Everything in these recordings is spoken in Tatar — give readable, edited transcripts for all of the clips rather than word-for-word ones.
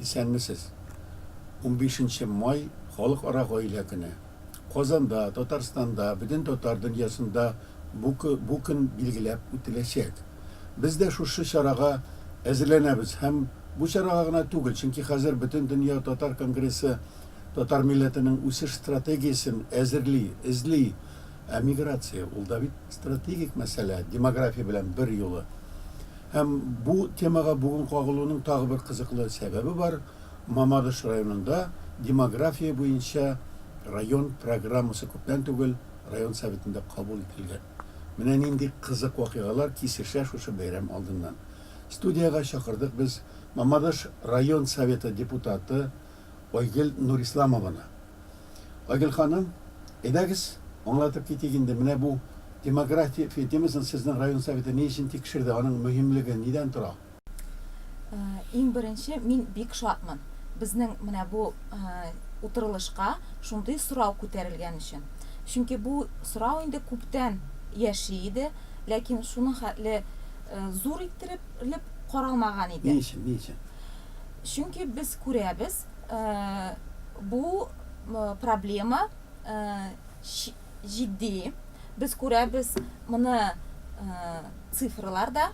Исәнмесез! Унбишенче май, Халыкара гаилә көне. Казанда, Татарстанда, бөтен татар дөньясында бу бу көн билгеләп үтеләчәк. Без дә шушы чарага әзерләнәбез һәм бу чарага гына түгел, чөнки хәзер Бөтендөнья татар конгрессы татар милләтенең үсеш стратегиясен әзерли, эзли. Ә миграция, ул да бит стратегик мәсьәлә, демография белән бер юлы. Һәм бу темага бүген кагылуның тагы бер кызыклы сәбәбе бар, Мамадыш районында демография буенча район программасы күптән түгел район Советында кабул ителгән. Менә нинди кызык вакыйгалар кисешә шушы бәйрәм алдыннан. Студиягә чакырдык без Мамадыш район Советы депутаты Айгөл Нурисламованы. Айгөл ханым, әйдәгез, аңлатып китик инде, менә бу демография темасын сезнең район Советы ни өчен тикшерде, аның мөһимлеге нидән тора? Иң беренче, мин бик шатмын, безнең менә бу утырылышка шундый сорау күтәрелгән өчен. Чөнки бу сорау инде күптән яши иде, ләкин шуның хәтле зур иттереп каралмаган иде. Ни өчен, ни өчен? Чөнки без күрәбез, бу проблема җитди. Без күрәбез моны цифрларда.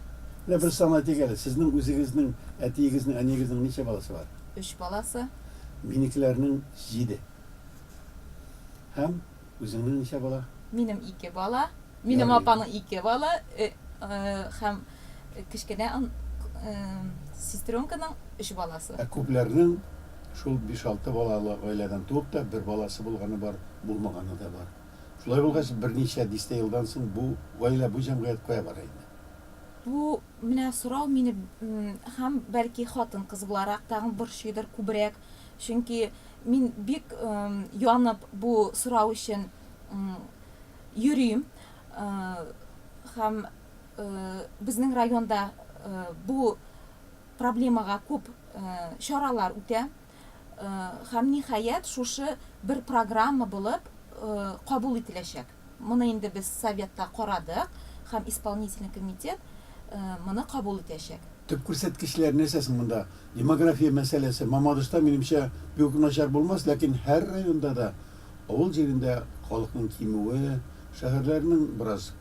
Менә бер сан әйтик әле, сезнең үзегезнең әтиегезнең, әниегезнең ничә баласы бар? Өч баласы. Минекеләрнең җиде. Һәм үзеңнең ничә бала? Минем ике бала. Минем апаның ике бала һәм кечкенә сестренканың өч баласы. Ә күпләрнең шул биш-алты балалы гаиләдән туып та бер баласы булганы бар, булмаганы да бар. Шулай булгач, берничә дистә елдан соң бу гаилә, бу җәмгыять кая бара инде? Бу менә сорау мине һәм бәлки хатын-кыз буларак тагын борчыйдыр күбрәк. Чөнки мин бик янып бу сорау өчен йөрим. Һәм безнең районда бу проблемага күп чаралар үтә. Һәм ниһаять шушы бер программа булып кабул ителәчәк. Моны инде без советта карадык һәм исполнительный комитет моны кабул итәчәк. Төп күрсәткечләр нәрсә соң монда? Демография мәсьәләсе Мамадышта, минемчә, бик үк начар булмас, ләкин һәр районда да авыл җирендә халыкның кимүе, шәһәрләрнең бераз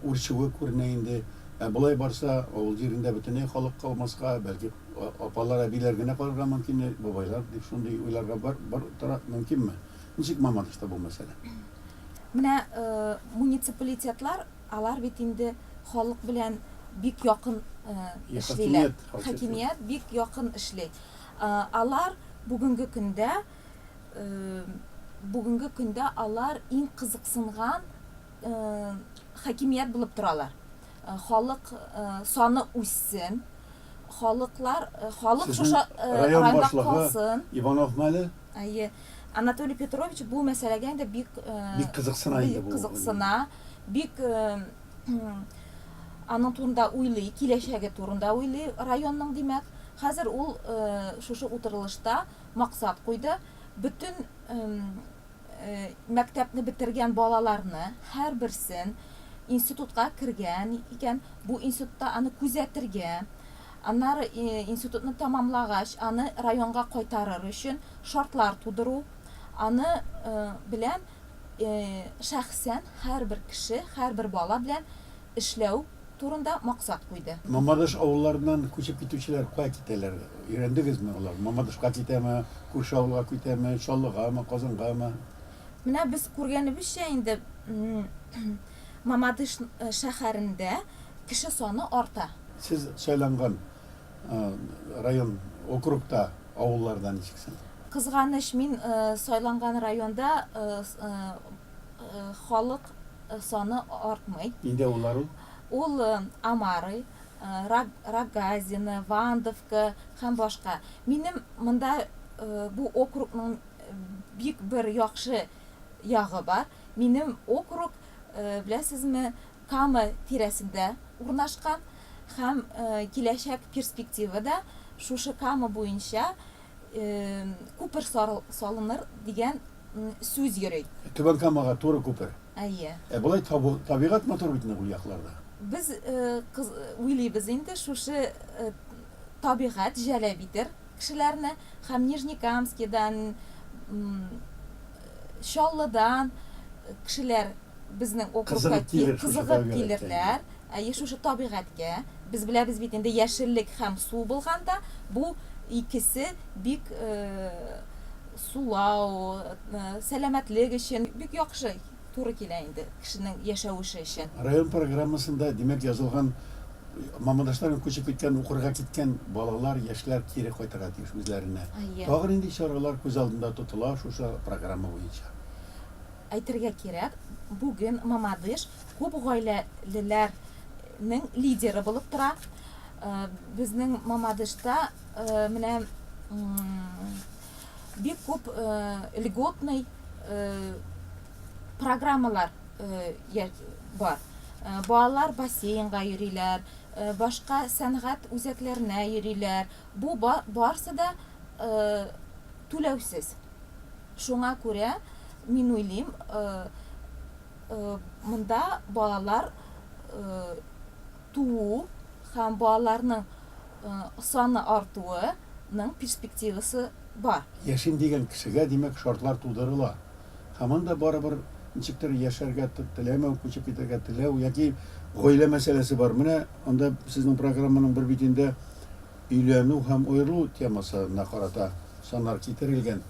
үрчүе күренә инде. Ә болай барса, авыл җирендә бөтенләй халык калмаска, бәлки апалар, әбиләр генә калырга мөмкин, бабайлар дип шундый уйларга бар, бар тора мөмкинме? Ничек Мамадышта бу мәсьәлә? Менә муниципалитетлар, алар бит инде халык белән бик якын эшлиләр. Хакимият бик якын эшли. Алар бүгенге көндә бүгенге көндә алар иң кызыксынган хакимият булып торалар. Халык саны үссен, халыклар, халык шушы район башлыгы калсын. Иванов әле? Әйе. Анатолий Петрович бу мәсьәләгә инде бик бик кызыксына инде бу. Кызыксына, бик аның турында уйлый, киләчәге турында уйлый районның, димәк. Хәзер ул шушы утырылышта максат куйды. Бөтен мәктәпне бетергән балаларны һәрберсен институтка кергән икән, бу институтта аны күзәтергә, аннары институтны тәмамлагач, аны районга кайтарыр өчен шартлар тудыру, аны белән шәхсән һәрбер кеше, һәрбер бала белән эшләү турында максат куйды. Мамадыш авылларыннан күчеп китүчеләр кая китәләр? Өйрәндегезме алар? Мамадышка китәме, күрше авылга китәме, Чаллыгамы, Казангамы? Менә без күргәнебезчә инде, Мамадыш шәһәрендә кеше саны арта. Сез сайланган район, округта, авылларда ничек соң? Кызганыч, мин сайланган районда халык саны артмый. Нинди авыллар ул? Ул Амары, Рогазино, Вандовка һәм башка. Минем монда бу округның бик бер яхшы ягы бар. Минем округ, беләсезме, Кама тирәсендә урнашкан һәм киләчәк перспективада шушы Кама буенча күпер салыныр дигән сүз йөри. Түбән Камага туры күпер. Әйе. Ә болай табигать матур бит инде ул якларда. Без уйлыйбыз инде, шушы табигать җәлеп итер. кешеләрне һәм Нижнекамскидан, Чаллыдан кешеләр безнең округка кызыгып килерләр. Әйе, шушы табигатькә. Без беләбез бит инде, яшеллек һәм су булганда, бу икесе бик сулау, сәламәтлек өчен бик яхшы туры килә инде кешенең яшәвеше өчен. Район программасында, димәк, язылган Мамадыштан күчеп киткән, укырга киткән балалар, яшьләр кире кайтырга тиеш үзләренә. Әйе. Тагы нинди чаралар күз алдында тотыла шушы программа буенча? Әйтергә кирәк, бүген Мамадыш күп гаиләлеләрнең лидеры булып тора. Безнең Мамадышта менә бик күп льготный программалар бар. Балалар бассейнга йөриләр, башка сәнгать үзәкләренә йөриләр. Бу барсы да түләүсез. Шуңа күрә, мин уйлыйм, монда балалар туу һәм балаларның саны артуының перспективасы бар. Яшим дигән кешегә, димәк, шартлар тудырыла. Һаман да барыбер ничектер яшәргә теләмәү, күчеп китәргә теләү яки гаилә мәсьәләсе бар. Менә анда сезнең программаның бер битендә өйләнү һәм аерылу темасына карата саннар китерелгән.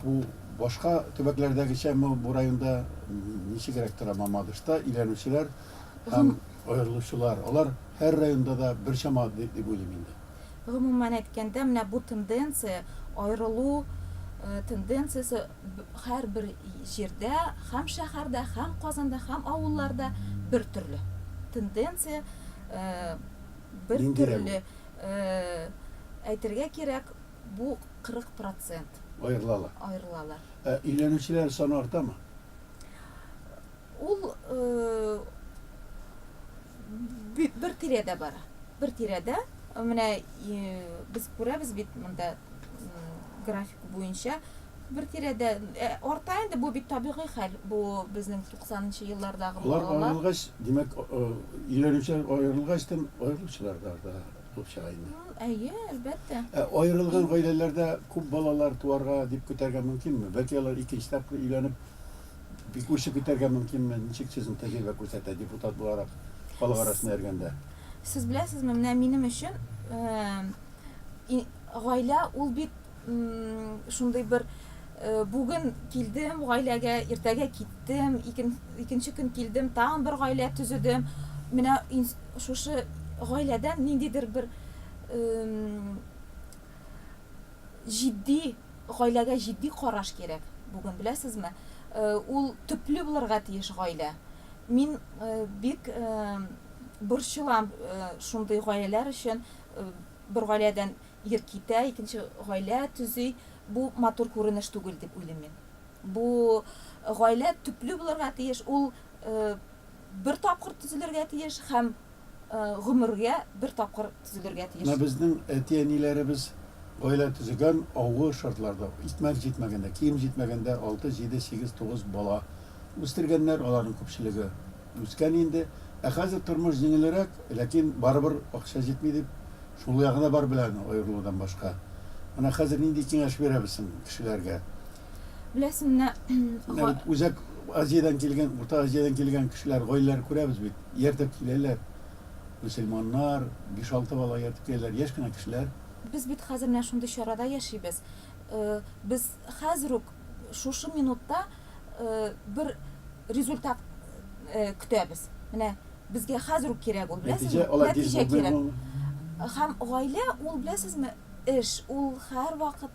Бу башка төбәкләрдәгечәме, бу районда ничегрәк тора Мамадышта өйләнүчеләр һәм аерылучылар? Алар һәр районда да бер чама дип уйлыйм инде. Гомумән әйткәндә, менә бу тенденция, аерылу тенденциясе һәрбер җирдә, һәм шәһәрдә, һәм Казанда, һәм авылларда бер төрле. Тенденция бер төрле. Әйтергә кирәк, бу 40 процент. Аерылалар. Аерылалар. Ә өйләнүчеләр саны артамы? Ул бер тирәдә бара. Бер тирәдә. Менә без күрәбез бит монда график буенча бер тирәдә арта инде, бу бит табигый хәл. Бу безнең 90 нчы еллардагы балалар. Алар аерылгач, димәк, өйләнүчеләр аерылгач та аерылучылар да арта булып чыга инде. Әйе, әлбәттә. Ә аерылган гаиләләрдә күп балалар туарга дип көтәргә мөмкинме? Бәлки алар икенче тапкыр өйләнеп Бик үсеп китәргә мөмкинме? Ничек сезнең тәҗрибә күрсәтә, депутат буларак халык арасында йөргәндә? Сез беләсезме, менә минем өчен гаилә ул бит шундый бер бүген килдем гаиләгә, иртәгә киттем, икенче көн килдем, тагын бер гаилә төзедем. Менә шушы гаиләдән ниндидер бер җитди гаиләгә җитди караш кирәк бүген, беләсезме? Ул төпле булырга тиеш гаилә. Мин бик борчылам шундый гаиләләр өчен. Бер гаиләдән ир китә, икенче гаилә төзи. Бу матур күренеш түгел дип уйлыйм мин. Бу гаилә төпле булырга тиеш, ул бер тапкыр төзелергә тиеш һәм гомергә бер тапкыр төзелергә тиеш. Менә безнең әти-әниләребез гаилә төзегән авыр шартларда, икмәк җитмәгәндә, кием җитмәгәндә алты, җиде, сигез, тугыз бала үстергәннәр, аларның күпчелеге үскән инде. Ә хәзер тормыш җиңелрәк, ләкин барыбер акча җитми дип, шул ягы да бар белән аерылудан башка. Менә хәзер нинди киңәш бирәбез соң кешеләргә? Беләсең, менә Менә бит Үзәк Азиядән килгән, Урта Азиядән килгән кешеләр, гаиләләр күрәбез бит, ияртеп киләләр. Мөселманнар, биш-алты бала ияртеп киләләр, яшь кенә кешеләр. Без бит хәзер менә шундый чарада яшибез. Без хәзер үк, шушы минутта бер результат көтәбез. Менә безгә хәзер үк кирәк ул, беләсезме? Нәтиҗә алай тиз Нәтиҗә булмый кирәк. ул. Һәм гаилә ул, беләсезме, эш, ул һәрвакыт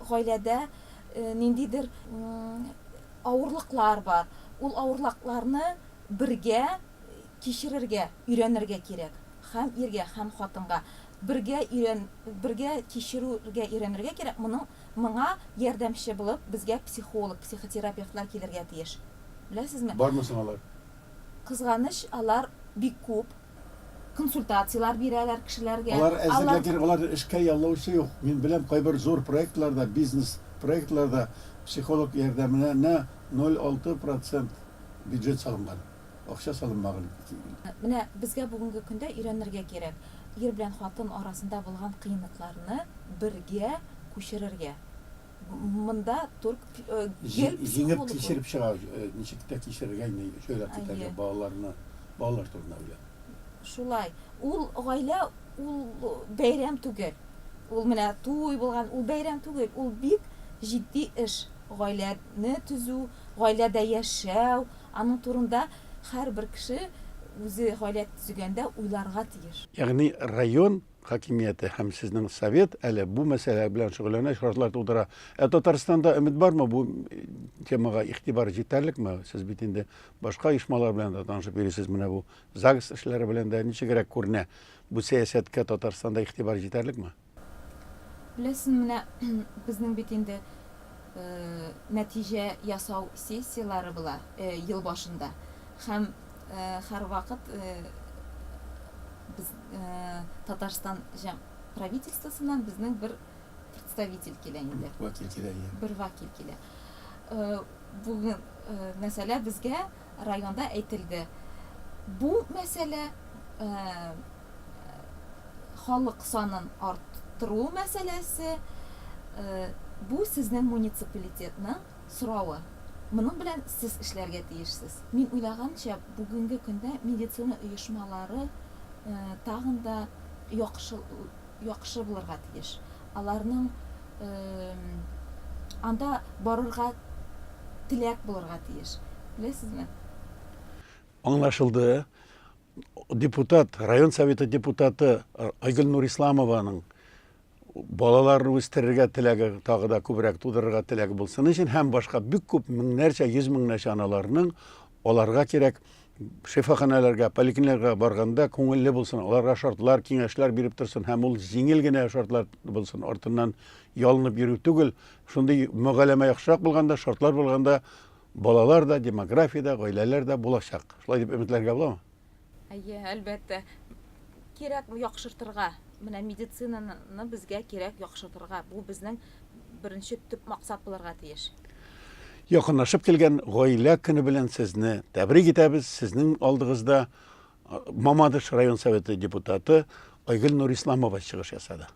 гаиләдә ниндидер авырлыклар бар. Ул авырлыкларны бергә кичерергә, өйрәнергә кирәк. Һәм иргә, һәм хатынга. Бергә өйрән, бергә кичерүгә өйрәнергә кирәк. Моның, моңа ярдәмче булып безгә психолог, психотерапевтлар килергә тиеш. Беләсезме? Бармы соң алар? Кызганыч, алар бик күп. Консультацияләр бирәләр кешеләргә. Алар әзер, Алар. ләкин аларны эшкә яллаучы юк. Мин беләм, кайбер зур проектларда, бизнес проектларда психолог ярдәменә 0,6 процент бюджет салынган, акча салынмаган. Менә безгә бүгенге көндә өйрәнергә кирәк, ир белән хатын арасында булган кыенлыкларны бергә күчерергә. Монда турк гел Җиңеп кичереп чыга, ничек тә кичерергә инде, җайлап китәргә балаларны, балалар турында уйлап. Шулай. Ул гаилә ул бәйрәм түгел. Ул менә туй булган, ул бәйрәм түгел, ул бик җитди эш. Гаиләне төзү, гаиләдә яшәү, аның турында һәрбер кеше үзе гаилә төзегәндә уйларга тиеш. Ягъни район хакимияте һәм сезнең совет әле бу мәсьәлә белән шөгыльләнә, шартлар тудыра. Ә Татарстанда өмет бармы бу темага игътибар җитәрлекме? Сез бит инде башка оешмалар белән дә танышып йөрисез, менә бу ЗАГС эшләре белән дә ничегрәк күренә? Бу сәясәткә Татарстанда игътибар җитәрлекме? Беләсең, менә безнең бит инде нәтиҗә ясау сессияләре була ел башында. Һәм һәрвакыт без Татарстан правительствосыннан безнең бер представитель килә инде. Вәкил килә, иә. Бер вәкил килә. Бүген мәсьәлә безгә районда әйтелде. Бу мәсьәлә халык санын арттыру мәсьәләсе, бу сезнең муниципалитетның соравы. Моның белән сез эшләргә тиешсез. Мин уйлаганча, бүгенге көндә медицина оешмалары тагын да яхшы яхшы булырга тиеш. Аларның анда барырга теләк булырга тиеш. Беләсезме? Аңлашылды. Депутат, район советы депутаты Айгөл Нурисламованың балаларны үстерергә теләге тагы да күбрәк тудырырга теләге булсын өчен һәм башка бик күп меңнәрчә, йөз меңнәрчә аналарның аларга кирәк шифаханәләргә, поликлиникаларга барганда күңелле булсын, аларга шартлар, киңәшләр биреп торсын һәм ул җиңел генә шартлар булсын, артыннан ялынып йөрү түгел. Шундый мөгаләмә яхшырак булганда, шартлар булганда Балалар да, демография дә, гаиләләр дә булачак. Шулай дип өметләргә буламы? Әйе, әлбәттә. Кирәк яхшыртырга. Менә медицинаны безгә кирәк яхшыртырга. Бу безнең беренче төп максат булырга тиеш. Якынлашып килгән Гаилә көне белән сезне тәбрик итәбез. Сезнең алдыгызда Мамадыш район советы депутаты Айгөл Нурисламова чыгыш ясады.